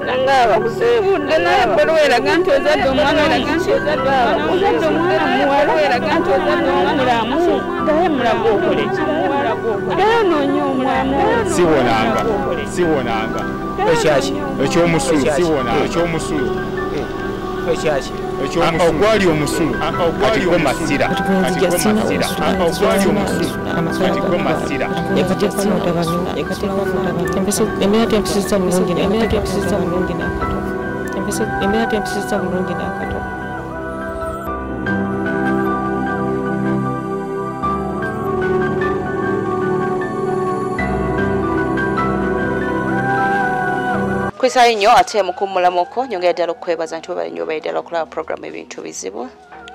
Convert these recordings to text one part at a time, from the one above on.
Nanga bakusiibudde naye ebbaluwa eraga nti ozadde omwana ozadde omwana muwala eraga nti ozadde omulamu gaye mulago okole ki gaye onoonye omwana siwonanga siwonanga ekyaki ekyomusulu siwonanga ekyomusulu ekyaki ogwali omusulu kati go masira kati go masira ogwali omusulu kati go masira embeera tempisizza bulungi n'akato. Kwisayo nnyo ate mukummulamuko nyongera ddala okwebaza nti webale nnyo obale ddala okulaba program ebintu bizibu.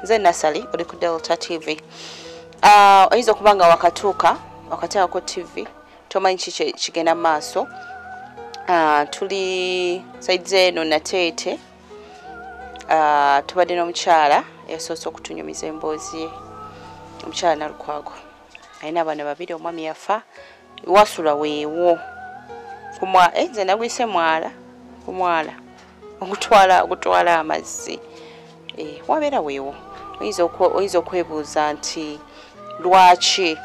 Nze Nasali oli ku Delta TV. Oyinza okuba nga wakatuuka wakateekako TV tomanyi ki kigenda mu maaso. Tuli saizi eno Nateete. Tubadde n'omukyala eyasoose okutunyumiza emboozi ye, omukyala Nalukwago. Alina abaana babiri, omwami yafa, wasula weewo nze nagwise mwala kumwala ogutwala amazzi wabeera weewo. Oyinza okwebuuza nti lwaki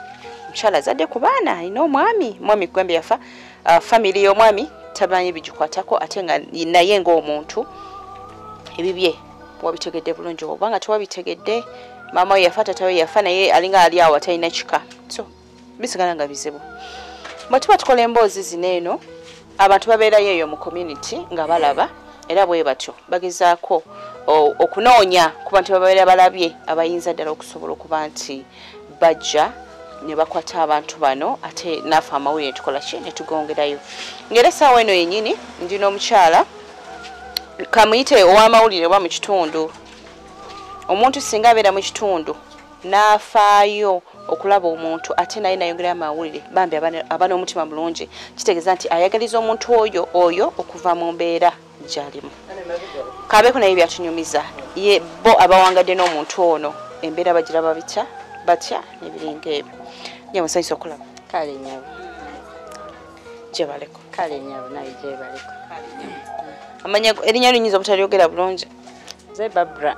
omukyala azadde ku baana, alina omwami, omwami kugambye yafa, family y'omwami tamanyi bigikwatako ate nga naye ng'omuntu ebibye wabitegedde bulungi oba nga tewabitegedde, maama we yafa, taata we yafa, naye alinga ali awo atalina kika, so bisigala nga bizibu. Bwe tuba tukola emboozi zino eno, abantu babeerayo eyo mu community nga balaba era bwe batyo bagezaako okunoonya ku bantu babeera balabye abayinza ddala okusobola okuba nti bajja ne bakwata abantu bano ate naafe amawulire tukola ki ne tugongerayo. Ng'era essaawa eno yennyini ndi n'omukyala kamuyite ow'amawulire oba mu kitundu. Omuntu singa abeera mu kitundu n'afaayo okulaba omuntu ate naye nayongera amawulire, bambi aba n'omutima mulungi, kitegeeza nti ayagaliza omuntu oyo okuva mu mbeera gy'alimu. Kabeeko naye byatunyumiza ye bo abawangadde n'omuntu ono embeera bagiraba bitya batya n'ebiringa ebyo. Nye musanyusa okulaba. Kale nnyabo. Gyebaleko. Kale nnyabo naye gyebaleko. Amanya erinnya liyinza obutalyogera bulungi. Nze Babra.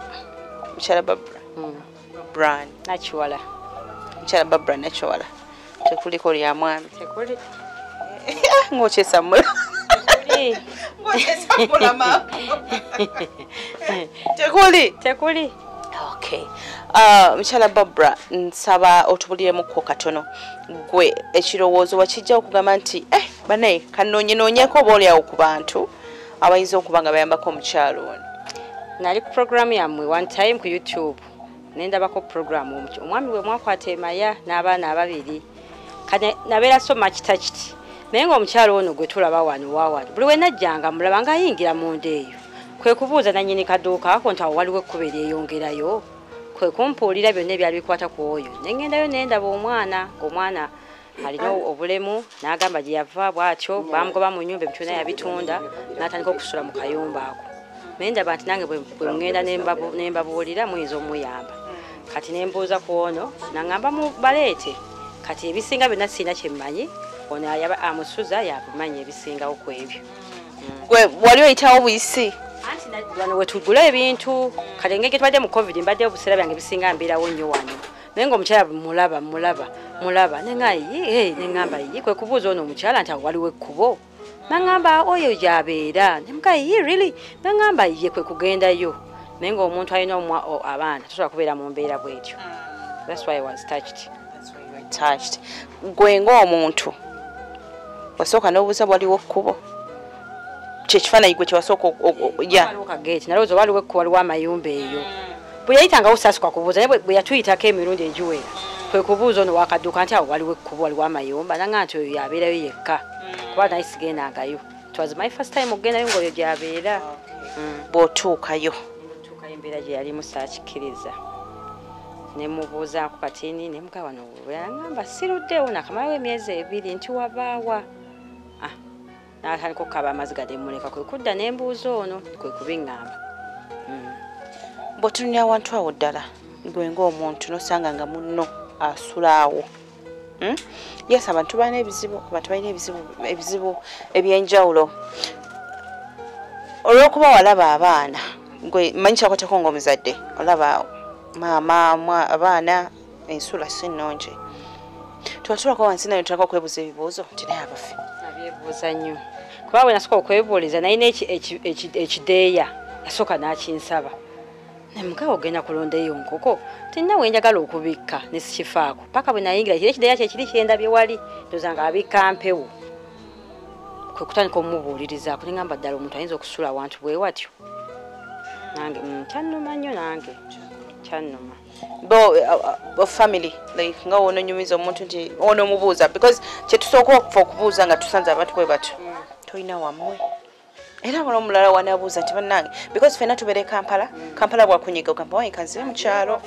Mukyala Babra. Brand. Nakiwala. Mukyala Babra Nakiwala. Tekuliko lya mwami. Tekuli. Ng'okyesammula. Tekuli. Ng'okyesammula maama. Tekuli. Tekuli. Okay. Mukyala Babra, nsaba otubuliremukko katono. Gwe ekirowoozo wakijja okugamba nti banaye kanoonyenoonyeko oba oliawo ku bantu abayinza okuba nga bayambako omukyalo ono. Nali ku program yammwe one time ku YouTube. Nendabako program omwami we mwakwata emaya n'abaana ababiri. Kati nabeera so much touched. Naye ng'omukyalo ono gwe tulaba wano wawano. Buli we najjanga mulaba ng'ayingira munda eyo. Kwe kubuuza nannyini kaduuka ako nti awo waliwo ekkubo eryeyongerayo. Kwe kumpuulira byonna ebyali bikwata ku oyo. Ne ŋŋendayo ne ndaba omwana, ng'omwana alina obulemu n'agamba gye yava bw'atyo bamugoba mu nnyumba ebintu byonna yabitunda n'atandika okusula mu kayumba ako. Naye ndaba nti nange bwe ŋŋenda ne mbabuulira muyinza omuyamba. Kati ne mbuuza ku ono n'aŋŋamba mubaleete. Kati ebisinga byonna sirina kye mmanyi, ono amusuza yabimanyi ebisingawo ku ebyo. Gwe wali oyitawo buyisi? Anti wano we tugula ebintu kati engeri gye tubadde mu COVID mbadde obuseera byange bisinga mbeerawo nnyo wano. Naye ng'omukyala mulaba mulaba ne ŋŋamba ye kwe kubuuza ono omukyala nti awo waliwo ekkubo. N'aŋŋamba oyo gy'abeera. Ne mugamba ye really? N'aŋŋamba ye kwe kugendayo. Naye ng'omuntu alina abaana tosobola kubeera mu mbeera bw'etyo. That's why I was touched. That's why you were touched. Gwe ng'omuntu wasooka n'obuuza waliwo ekkubo? Kyekifaananyi gwe kyewasooka ya. Waliwo kageeti nalowooza waliwo ekkubo waliwo amayumba eyo. Bwe yayitangawo saasooka kubuuza naye bwe yatuyitako emirundi egiwera kwe kubuuza ono wakaduuka nti awo waliwo ekkubo waliwo amayumba n'aŋŋamba nti oyo yabeerayo yekka. Kuba naye sigendangayo. It was my first time okugendayo ng'oyo gy'abeera. Bw'otuukayo. Ntuukayo embeera gye yalimu saakikkiriza. Ne mubuuzaako katini ne mugamba wano n'aŋŋamba siruddewo naakamalawo emyezi ebiri nti wabaawa. N'atandika okukaaba amaziga ne mmuleka kwe kudda ne mbuuza ono kwe kubiŋŋamba. Bw'otunulira awantu awo ddala gwe ng'omuntu n'osanga nga munno asula awo. Yes, abantu balina ebizibu, abantu balina ebizibu ebyenjawulo. Olw'okuba walaba abaana, gwe manyi kyakwatako ng'omuzadde, olaba maama abaana ensula si nnungi. Twatulako wansi nayo tutaka okwebuuza ebibuuzo nti naye abaffe. Nabyebuuza nnyo. Kuba bwe nasooka okwebuuliza nalina ekideeya yasooka n'akinsaba. Ne mugabo ogenda kulonda eyo nkoko tinna we njagala okubikka ne sikifaako paka bwe nayingira kiri ekideeya kye kiri kyendabye wali ndowooza nga abikka mpewo. Kwe kutandika omubuulirizaako ne ngamba ddala omuntu ayinza okusula awantu bwe watyo. Nange kyannuma nnyo nange kyannuma. Bo family like nga wononyumiza omuntu nti onomubuuza because kye tusooka okufa okubuuza nga tusanze abantu bwe batyo. Tolina wammwe. Era wano omulala wanabuuza nti bannange because ffenna tubeera e Kampala, Kampala bwakunyiga ogamba wange kanzire mu kyalo.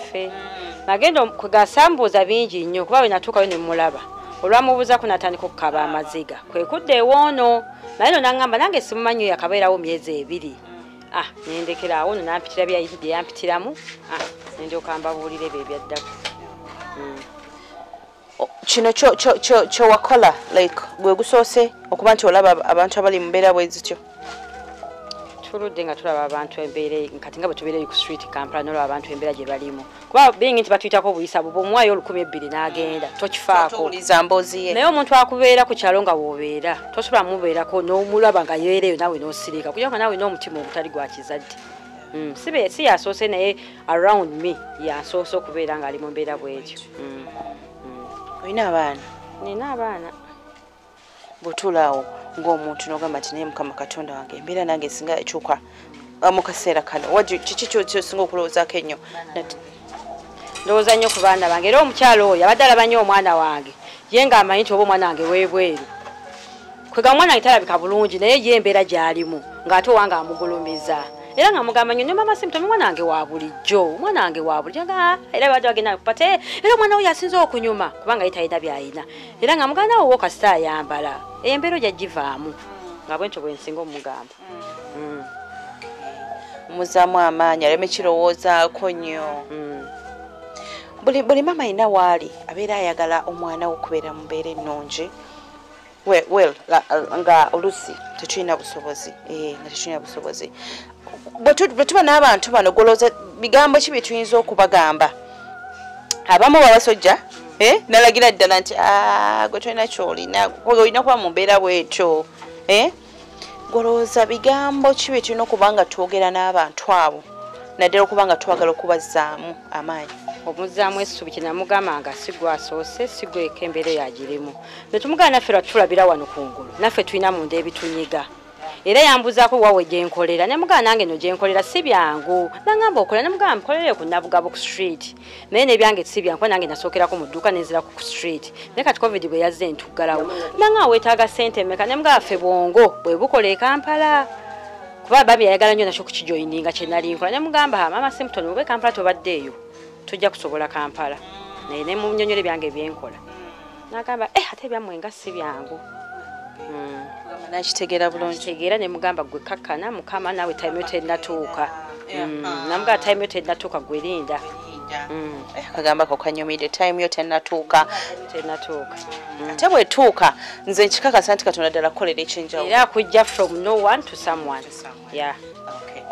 Nagenda kwegasambuuza bingi nnyo kuba bwe natuukayo ne mmulaba. Olwamubuuzaako n'atandika okukaaba amaziga kwe kudda ewoono naye no n'aŋŋamba nange simumanyi oyo akabeerawo myezi 2. Nendekera awo no nampitira bye yampitiramu ne ndyoka mbabuulira ebyo ebyaddako. Kino kyo wakola like gwe gusoose okuba nti olaba abantu abali mu mbeera bwe zityo? Tuludde nga tulaba abantu embeera kati nga bwe tubeera ku street Kampala n'olaba abantu embeera gye balimu kuba bingi nti batuyitako obuyisa bwo bw'omuwaayo 2000 n'agenda tokifaako. Towuliza mboozi ye. Naye omuntu akubeera ku kyalo nga w'obeera tosobola mubeerako n'omulaba nga yeereeyo naawe n'osirika kugira nga naawe n'omutima ogutali gwa kizadde. Si yasoose naye around me yasoose okubeera ng'ali mu mbeera bw'etyo. Olina abaana? Nina abaana. Bw'otuula awo ng'omuntu n'ogamba nti naye Mukama Katonda wange embeera nange singa ekyuka mu kaseera kano, kiki ky'osinga okulowoozaako ennyo? Ndowooza nnyo ku baana bange era omukyalo oyo abadde alaba nnyo omwana wange ye ng'amanyi nti oba omwana wange w'ebweru. Kwega omwana wange talabika bulungi naye ye embeera gy'alimu ng'ate owange amugulumiza. Era nga mugamba nnyo mama Simpton omwana wange wa bulijjo, omwana wange wa bulijjo nga era badde bagenda kupata era omwana we yasinze okunyuma kubanga ye talina by'alina. Era nga muganda wo kasita ayambala embeera ojja givaamu nga bwentyo bwe nsinga omugamba. Muzaamu amaanyi aleme kirowoozaako nnyo. Buli maama yenna waali abeera ayagala omwana we okubeera mu mbeera ennungi. Well, nga oluusi tetulina busobozi, nga tetulina busobozi. Bwe tuba n'abantu bano golooza bigambo ki bye tuyinza okubagamba? Abamu babasojja nalagira ddala nti gwe tolina ky'olina, olina kuba mu mbeera bw'etyo. Golooza bigambo ki bye tulina okuba nga twogera n'abantu abo naddala okuba nga twagala okubazzaamu amaanyi? Omuzzaamu essuubi kye namugamba nga si gwasoose si gweko embeera yagirimu. Ne tumugamba naffe lwatulabira wano kungulu naffe tulina munda ebitunyiga. Era yambuzaako wawe gye nkolera ne mugamba nange no gye nkolera si byangu. Nangamba okola ne mugamba nkolereyo ku Nabugabo ku street naye n'ebyange si byangu kuba nange nasookerako mu dduuka ne nzirako ku street naye kati covid bwe yazze ntuggalawo. Nangamba weetaaga ssente mmeka ne mugamba ffe bwongo bwe bukola e Kampala kuba babi yayagala nnyo nakyo kukijoyininga kye nali nkola ne mugamba mama Simpton obe Kampala tobaddeeyo tujja kusobola Kampala naye ne munnyonnyola ebyange byenkola. Nagamba ate ebyammwe nga si byangu. Nakitegeera bulungi. Nakitegeera ne mugamba gwe kakkana Mukama naawe time yo tennatuuka. Namugamba time yo tennatuuka gwe linda. Akagamba ko kanyumidde time yo tennatuuka. Tennatuuka. Ate bw'etuuka nze nkikakasa nti Katonda ddala kukolera ekyenjawulo. Era akujja from no one to someone. Yeah. Okay.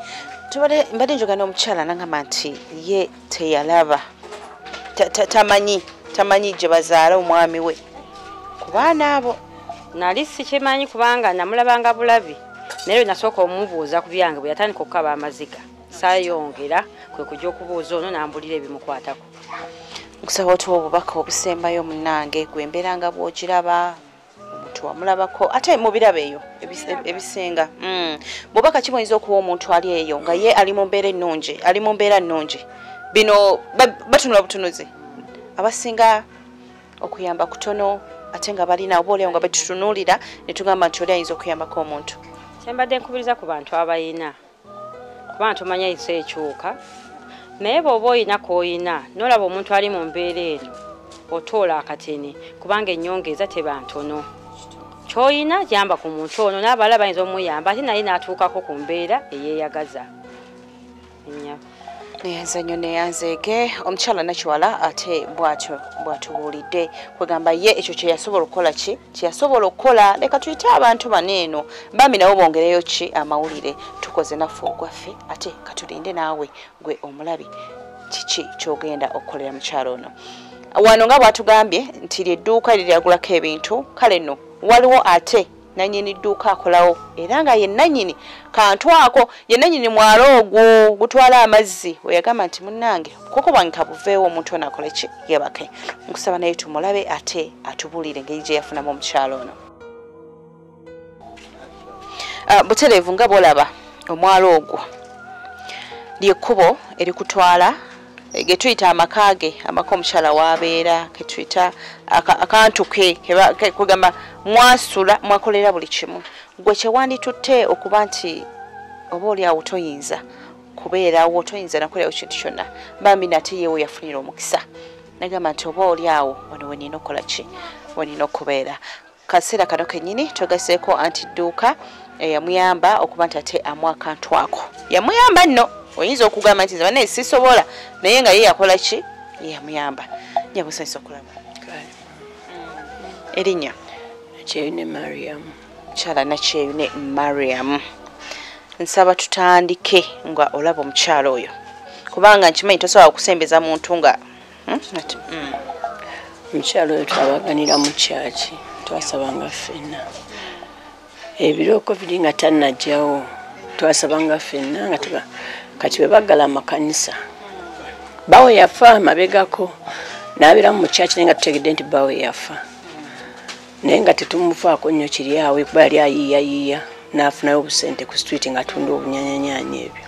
Mbadde njogera n'omukyala n'angamba nti ye teyalaba tamanyi gye bazaala omwami we ku baana abo. Nali sikimanyi kubanga namulabanga bulabi naye nasooka omubuuza ku byange bwe yatandika okukaba amaziga saayongera kwe kujja okubuuza ono n'ambulira ebimukwatako. Nkusaba otuwa obubaka obusembayo munnange gwe embeera nga bw'ogiraba omuntu wamulabako ate mubiraba eyo ebisinga. Bubaka ki bw'oyinza okuwa omuntu ali eyo nga ye ali mu mbeera ennungi, ali mu mbeera nnungi bino batunula butunuzi abasinga okuyamba kutono ate nga balina oba oliawo nga betutunuulira ne tugamba nti oli ayinza okuyambako omuntu. Kyembadde nkubiriza ku bantu abayina kubanga tumanya ensi ekyuka naye bw'oba oyina k'oyina n'olaba omuntu ali mu mbeera eno otoola akatini kubanga ennyongeza teba ntono. Ky'oyina yamba ku muntu ono n'abalala bayinza omuyamba ate naye n'atuukako ku mbeera eyeeyagaza. Neyanza nnyo neyanzeege omukyala Nakiwala ate bw'atyo bw'atubuulidde kwegamba ye ekyo kye yasobola okukola ki kye yasobola okukola. Leka tuyite abantu bano eno bambi nabo bongereyo ki amawulire tukoze naffe ogwaffe ate katulinde naawe gwe omulabi kiki ky'ogenda okukolera mukyala ono. Wano nga bw'atugambye nti ly'edduuka liryagulako ebintu kale nno waliwo ate nannyini dduuka akolawo era nga ye nannyini kantu ako ye nannyini mwalo ogwo gutwala amazzi we yagamba nti munnange koko bwange kabuveewo omuntu ono akole ki yebake. Nkusaba naye tumulabe ate atubuulire engeri gye yafunamu omukyalo ono. Butereevu nga bw'olaba omwalo ogwo ly'ekkubo erikutwala ge tuyita amaka ge amaka omukyala w'abeera ke tuyita akantu ke kugamba mwasula mwakolera buli kimu. Gwe kyewanditutte okuba nti oba oli awo toyinza kubeerawo toyinza nakolerawo kintu kyonna bambi nate yeewo yafunira omukisa nagamba nti oba oli awo wano we nina okukola ki we nina okubeera. Kaseera kano kennyini twegaseeko anti dduuka yamuyamba okuba nti ate amuwa akantu ako yamuyamba nno oyinza okugamba nti nze sisobola naye nga ye yakola ki ye yamuyamba. Nyamusanyusa okulaba. Erinnya Nakyeyune Mariam. Mukyala Nakyeyune Mariam, nsaba tutandike nga olaba omukyala oyo kubanga nkimanyi tosobola kusembeza muntu nga omukyala oyo twabaganira mu kyaki twasabanga ffenna ebiro COVID nga tannajjawo twasabanga ffenna nga kati bwe baggala amakanisa bawe yafa mabegako n'abeeramu mu kyaki naye nga tutegedde nti bawe yafa naye nga tetumufaako nnyo kiri awo kuba yali ayiiyayiiya n'afunayo obusente ku street ng'atunda obunyanyanyanya ebyo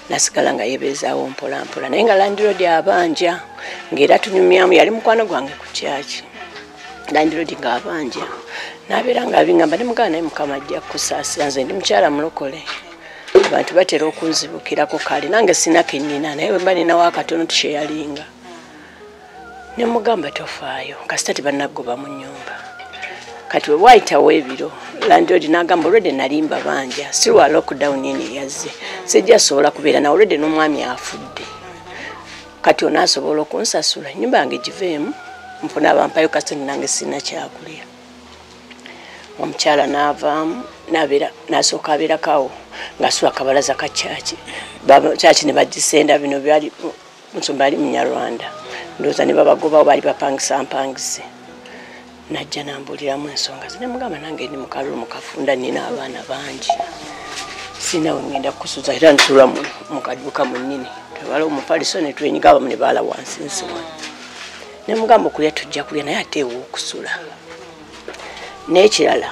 nasigala nga yebeezaawo mpola mpola naye nga landlord abanja ng'era tunyumyamu yali mukwano gwange ku kyaki landlord ng'abanja n'abeera ng'abingamba ne muganda naye Mukama ajja kukusaasira nze ndi mukyala mulokole abantu batera okunzibukirako kale nange sina kennina naye bwe mba ninawo akatono tusheyalinga ne mugamba tofaayo kasita tebannagoba mu nnyumba. Kati bwe waayitawo ebiro landlord n'agamba olwedde nalimba banja si lwa lockdown eno eyazze sijja sobola kubeera nawe olwedde n'omwami afudde kati onaasobola okunsasula ennyumba yange giveemu nfune abampayo kasente nange sina kyakulya. Omukyala n'avaamu n'abeera n'asooka abeerako awo ng'asula akabalaza ka kyaki kyaki ne bagisenda bino byali musumba ali Munyarwanda ndowooza ne babagobawo baali bapangisa mpangise. Najja nambuuliramu ensonga ze ne mugamba nange ndi mu kalulu mu kafunda nnina abaana bangi sina we ngenda kukusuza era nsula mu kaduuka mwennyini twewala omufaliso ne twenyiga abamu ne baala wansi nsi wano ne mugamba okulya tujja kulya naye ate ew'okusula. N'ekirala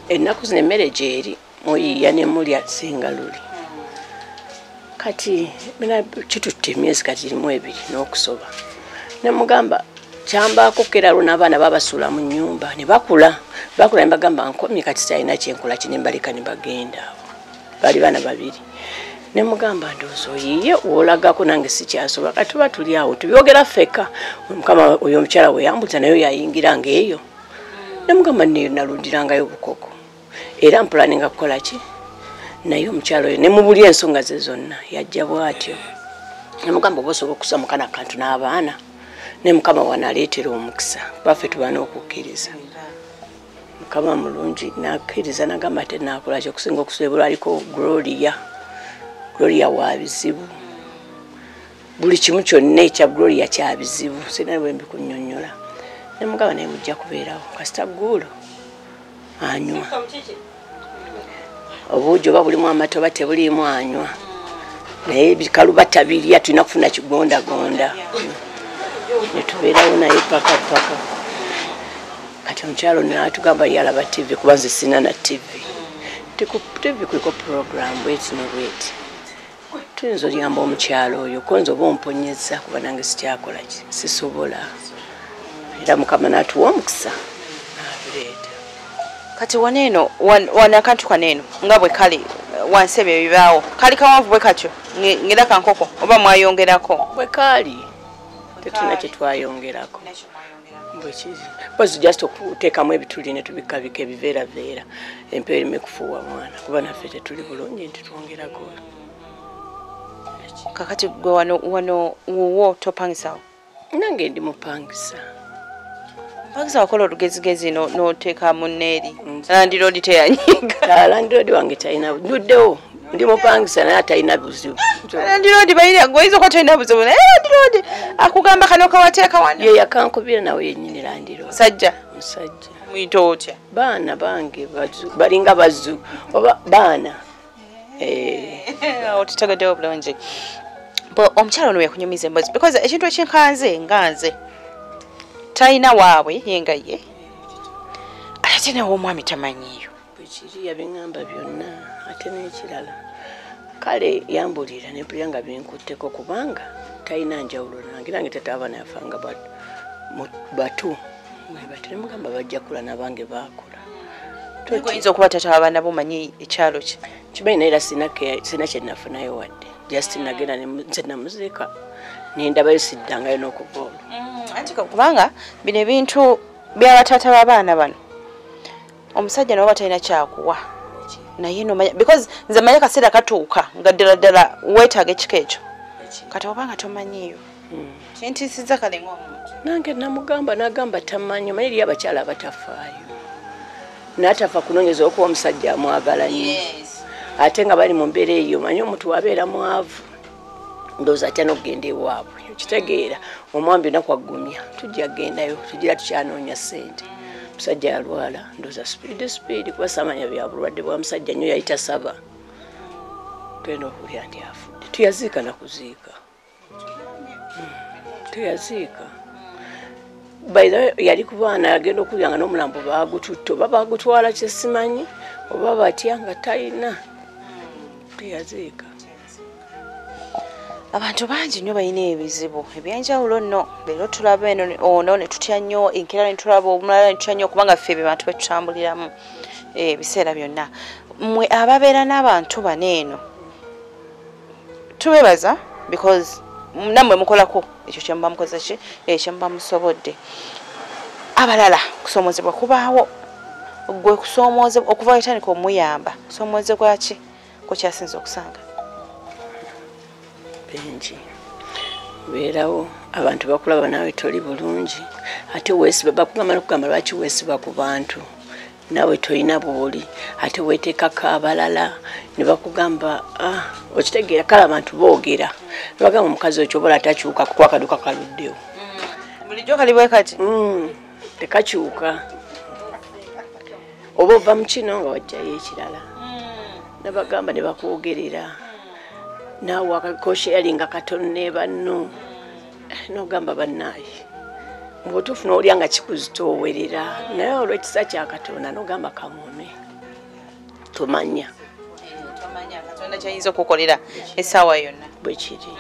ennaku zino emmere gy'eri muyiiya ne mulya singa luli kati kitutte emyezi kati girimu ebiri n'okusoba ne mugamba kyambaako kera lwo n'abaana babasuula mu nnyumba ne bakula bakula ne bagamba nkomye kati sirina kyenkola ki ne mbaleka ne bagenda abo baali baana babiri ne mugamba ndowooza oyiiye w'olagako nange sikyasobola kati tuba tuli awo tubyogera ffekka Mukama oyo omukyala we yambuuza naye yayingira ng'eyo ne mugamba nneeyo nalundirangayo obukoko era mpulaninga kukola ki naye omukyala oyo ne mubuli ensonga ze zonna yajja bw'atyo ne mugamba oba osobola okussa mu kana akantu n'abaana ne Mukama wanaaleetera omukisa baffe tuba n'okukkiriza. Mukama mulungi n'akkiriza n'agamba ate naakola ki okusinga okusobola aliko Gloria. Gloria wa bizibu buli kimu kyonna ekya Gloria kya bizibu sirina bwe mbikunnyonnyola ne mugamba naye mujja kubeerawo kasita gguulo anywa obuugi oba bulimu amata oba tebuliimu anywa naye bikaluba tabirya tulina kufuna kigondagonda ne tubeerawo naye paka paka. Kati omukyalo n'atugamba yalaba TV kuba nze sina na TV TV kuliko program bweti ne bweti tuyinza oliyamba omukyalo oyo konza oba omponyeza kuba nange sikyakola ki sisobola era Mukama n'atuwa omukisa n'abireeta. Kati wano eno wano akantu kano eno nga bwe kali wansi ebyo ebibaawo kali kawanvu bwe katyo ngera kankoko oba mwayongerako bwe kaali tetulina kye twayongerako bwekiri just okuteekamu ebituli ne tubikkabika ebiveeraveera empewo ereme kufuuwa mwana kuba naffe tetuli bulungi nti twongerako Kakati gwe wano wuwo topangisawo? Nange ndi mupangisa. Mpangisa wakola olugezigezi n'oteeka munneeri. Landiroodi teyanyiga. Landiroodi wange talina, nduddewo ndi mupangisa naye atalina buzibu. Landiroodi balina gwe okuba tolina buzibu naye landiroodi akugamba kano kawateeka wano. Ye yakankubira nawe yennyini landiroodi. Musajja? Musajja. Muyita otya? Baana bange balinga bazzu oba baana. Otutegeddewo bulungi. Omukyala ono yakunyumiza emboozi because ekintu ekinkanze nga nze talina waabwe ye nga ye ate nawe omwami tamanyiiyo. Bwekiri yabiŋŋamba byonna ate n'ekirala kale yambulira ne mpulira nga binkutteko kubanga talina njawulo nange nange tata abaana yafanga batu batu ne mugamba bajja kula n'abange baakula. Oyinza okuba tata abaana bomanyi ekyalo kye? Kimanyi naye era sina kye nafunayo wadde. Just nagenda nze namuziika nendabayo siddangayo n'okuva olwo. Anti kubanga bino ebintu by'abataata b'abaana bano omusajja nabo batalina kyakuwa naye nomanya because nze manya kaseera katuuka nga ddala ddala weetaaga ekika ekyo kati obanga tomanyiiyo kintiisizza kale ng'omuntu. Nange namugamba nagamba tamanyi omanyi eriyo abakyala abatafaayo n'atafa kunoonyeza okuba omusajja amwagala nnyo ate nga bali mu mbeera eyo omanyi omuntu wabeera mwavu ndowooza atya n'okugenda ewaabwe okitegeera omwami byonna kwaggumya tujja kugendayo tugira tukyanoonya ssente. Musajja yalwala ndowooza sipiidi kuba saamanya bya bulwadde bwa musajja nnyo yali tasaba tugenda okuwulira nti afudde. Tuyaziika na kuziika tuyaziika. By the way yali ku baana yagenda okuwulira nga n'omulambo baagututte oba baagutwala kye simanyi oba batya nga talina tuyaziika. Abantu bangi nnyo balina ebizibu ebyenjawulo nno leero tulaba eno ono ne tutya nnyo enkeera ne tulaba omulala ne tutya nnyo kubanga ffe be bantu betutambuliramu ebiseera byonna. Mmwe ababeera n'abantu bano eno tubebaza because nammwe mukolako ekyo kye muba mukoze ki kye muba musobodde. Abalala kusoomoozebwa kubaawo gwe kusoomoozebwa okuva wetandika omuyamba kusoomoozebwa ki kukyasinze okusanga? Bingi beerawo abantu bakulaba naawe toli bulungi ate weesiba bakugamba n'okugamba lwaki weesiba ku bantu naawe tolina bw'oli ate weeteekako abalala ne bakugamba okitegeera kale abantu boogera ne bagamba omukazi oyo kyobola takyuka kuba akaduka kaluddewo. Bulijjo kali bwe kati? Tekakyuka oba ova mu kino nga wajjayo ekirala ne bagamba ne bakwogerera naawe akakosharinga katono ne banno n'ogamba bannaaye mu butuufu n'olya nga kikuzitoowerera naye olw'ekisa kya Katonda n'ogamba kaŋŋume tomanya. Tomanya Katonda kyayinza okukolera essaawa yonna. Bwe kiri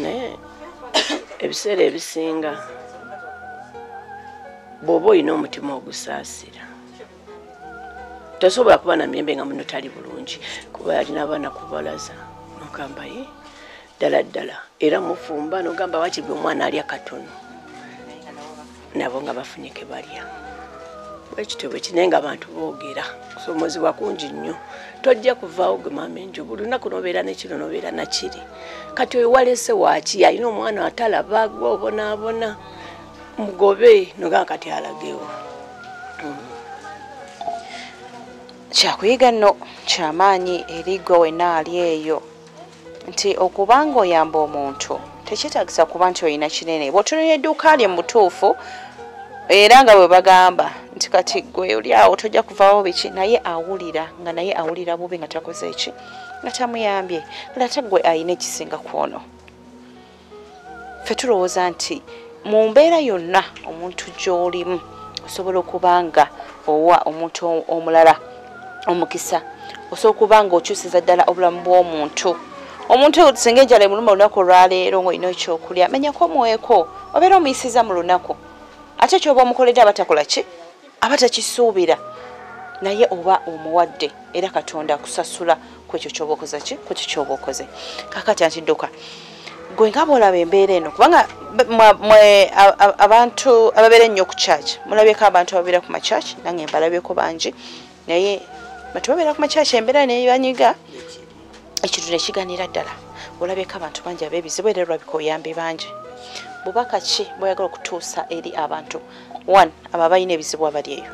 naye ebiseera ebisinga bw'oba olina omutima ogusaasira tosobola kuba na mirembe nga muno tali bulungi kuba yalina abaana kubalaza nogamba ye ddala ddala era mufumba nogamba wakiri omwana alya katono nabo nga bafunye ke balya. Bwekityo bwe kiri naye nga abantu boogera kusoomoozebwa kungi nnyo tojja kuvaawo gwe maama enjo buli lunaku n'obeera nekino n'obeera nakiri kati oyo walese waaki alina omwana atalaba gwe obonaabona mugobe nogamba kati alagewo. Kyakuyiga nno kyamaanyi eri gwe wenna ali eyo nti okubanga oyamba omuntu tekyetaagisa kuba nti olina kinene. Bw'otunula edduuka lye mu butuufu era nga bwe bagamba nti kati gwe oli awo tojja kuvaawo biki naye awulira nga naye awulira bubi nga takoze ki nga tamuyambye ate gwe alina ekisinga ku ono. Ffe tulowooza nti mu mbeera yonna omuntu gy'olimu osobola okuba nga owa omuntu omulala omukisa osobola okuba nga okyusiza ddala obulamu bw'omuntu. Omuntu singa enjala emuluma olunaku olwaleero ng'olina ekyokulya menyako omuweeko obeera omuyisiza mu lunaku ate kyoba omukoledde abatakola ki abatakisuubira naye oba omuwadde era Katonda akusasula ku ekyo ky'oba okoze ki ku ekyo ky'oba okoze. Kaakati anti dduka gwe nga bw'olaba embeera eno kubanga mwe abantu ababeera ennyo ku church mulabyeko abantu ababeera ku machurch nange mbalabyeko bangi naye bantu babeera ku machurch embeera nebanyiga ekintu nekiganira ddala. Olabyeko abantu bangi ab'ebizibu era olabika oyambe bangi. Bubaka ki bw'oyagala okutuusa eri abantu? One, abo abalina ebizibu abali eyo.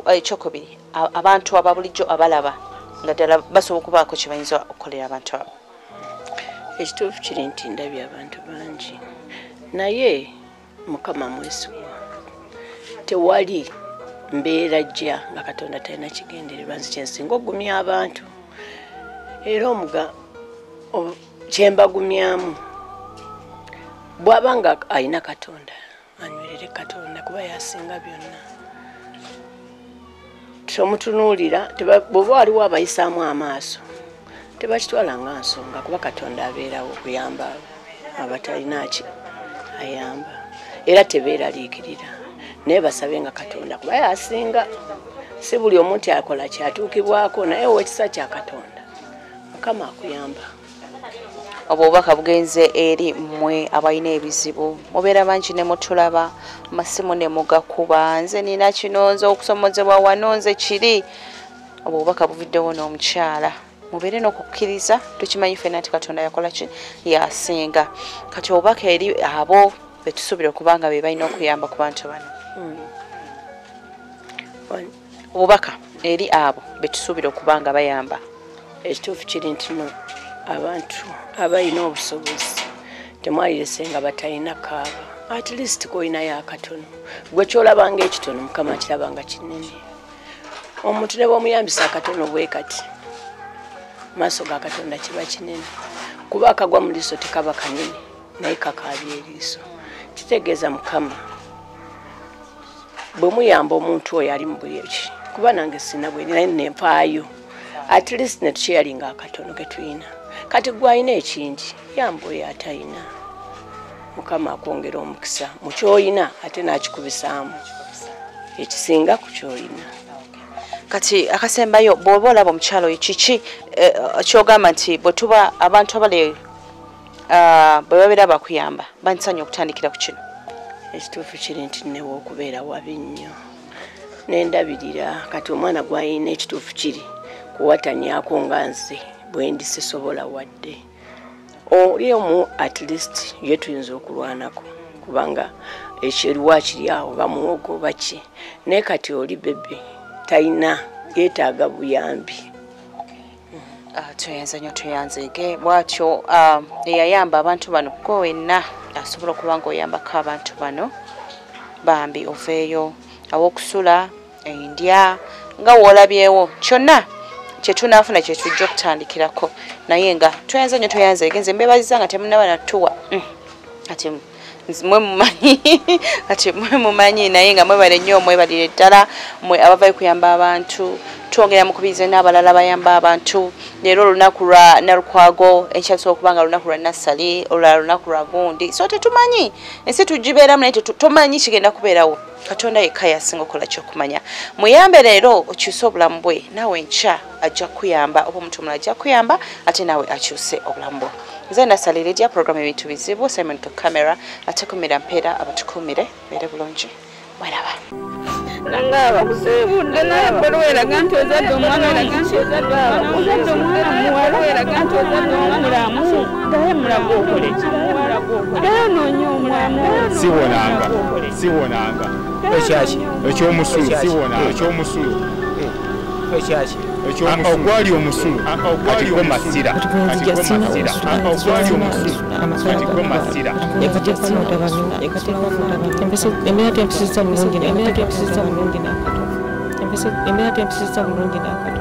Ekyokubiri, abantu aba bulijjo abalaba nga ddala basobola okubaako kye bayinza okukolera abantu abo. Ekituufu kiri nti ndabye abantu bangi, naye Mukama mwesigwa. Tewali mbeera jja nga Katonda talina kigendererwa. Nze kyensinga okugumya abantu era kyembagumyamu, bw'aba nga alina Katonda anywerere Katonda kuba yasinga byonna. Tomutunuulira, bw'oba waliwo abayisaamu amaaso tebakitwala nga nsonga kuba Katonda abeerawo okuyamba abatalina ki ayamba, era tebeeraliikirira, naye basabe nga Katonda kuba yasinga. Si buli omuntu akola kyatuukibwako, naye ow'ekisa kya Katonda Mukama akuyamba. Obubaka bugenze eri mmwe abalina ebizibu. Mubeera bangi ne mutulaba, amasimu ne mugakuba, nze nina kino, nze okusomozebwa wano, nze kiri. Obubaka buvuddewo n'omukyala. Mubeere n'okukkiriza, tukimanyi ffenna nti Katonda yakola ki, yasinga. Kati obubaka eri abo betusuubira okuba nga be balina okuyamba ku bantu bano. Obubaka eri abo betusuubira okuba nga bayamba. Ekituufu kiri nti no abantu abalina obusobozi temwalirese nga batalina kaaba. At least koyinayo akatono, gwe kyolaba nga ekitono Mukama akiraba nga kinene. Omuntu ne bw'omuyambisa akatono bwe kati, maaso ga Katonda kiba kinene, kuba akagwa mu liiso tekaba kanene naye kakaabya eriiso. Kitegeeza Mukama bwe muyamba omuntu oyo ali mu buli ki, kuba nange sina bwe naye nempaayo, at least ne tukyeyalinga akatono ke tulina. Kati gwe alina ekingi yamba oyo atalina, Mukama akwongera omukisa mu ky'olina ate n'akikubisaamu ekisinga ku ky'olina. Kati akasembayo, bw'oba olaba omukyalo oyo kiki ky'ogamba nti bwe tuba abantu abali bwe babeera bakuyamba bandisanye okutandikira ku kino? Ekituufu kiri nti newa okubeera wabi nnyo nendabirira. Kati omwana gw'alina ekituufu kiri kuwatanyako nga nze bwe ndi sisobola wadde oli omu, at least ye tuyinza okulwanako kubanga ekyeruwa kiri awo bamuwogo baki, naye kati oli bebe talina, yeetaaga buyambi. Tweyanza nnyo, tweyanzeege. Bw'atyo eyayamba abantu bano, gwe wenna asobola okuba nga oyambako abantu bano, bambi oveeyo aw'okusula, endya nga w'olabyewo, kyonna kye tunaafuna kye tujja okutandikirako. Naye nga tweyanza nnyo, tweyanzeege. Nze mbeebazizza nga temunnaba natuwa ati mwe mumanyi, ati mwe mumanyi, naye nga mwebale nnyo, mwebalire ddala mwe abavayo kuyamba abantu. Twongera mukubirize n'abalala bayamba abantu. Leero olunaku lwa Nalukwago, enkya lusobola okuba nga lunaku lwa Nassali, olulala lunaku lwa gundi, so tetumanyi ensi tugibeeramu, naye tomanyi kigenda kubeerawo. Katonda yekka yasinga okukola kyokumanya. Muyambe leero okyuse obulamu bwe, naawe enkya ajja kukuyamba, oba omuntu omulala ajja kukuyamba ate naawe akyuse obulamu bwo. Nze Nassali Lydia, program ebintu bizibu, Simon ku camera atekumira mpeera, abatukuumire beere bulungi, mweraba. Nga bakusiibudde naye ebbaluwa eraga nti ozadde omwana ozadde omwana muwala, ate omwana omulamu gaye mulago okole ki, gaye onoonye omwana. Siwonanga, siwonanga. Ekyaki? Ekyomusulo, siwonanga. Ekyomusulo. Ekyaki? Ekyomusulo. Ogwali omusulo kati gwo masira, kati gwo masira. Ogwali omusulo kati gwo masira. Embeera tempisizza bulungi, embeera tempisizza bulungi n'akatono. Embeera tempisizza bulungi n'akatono.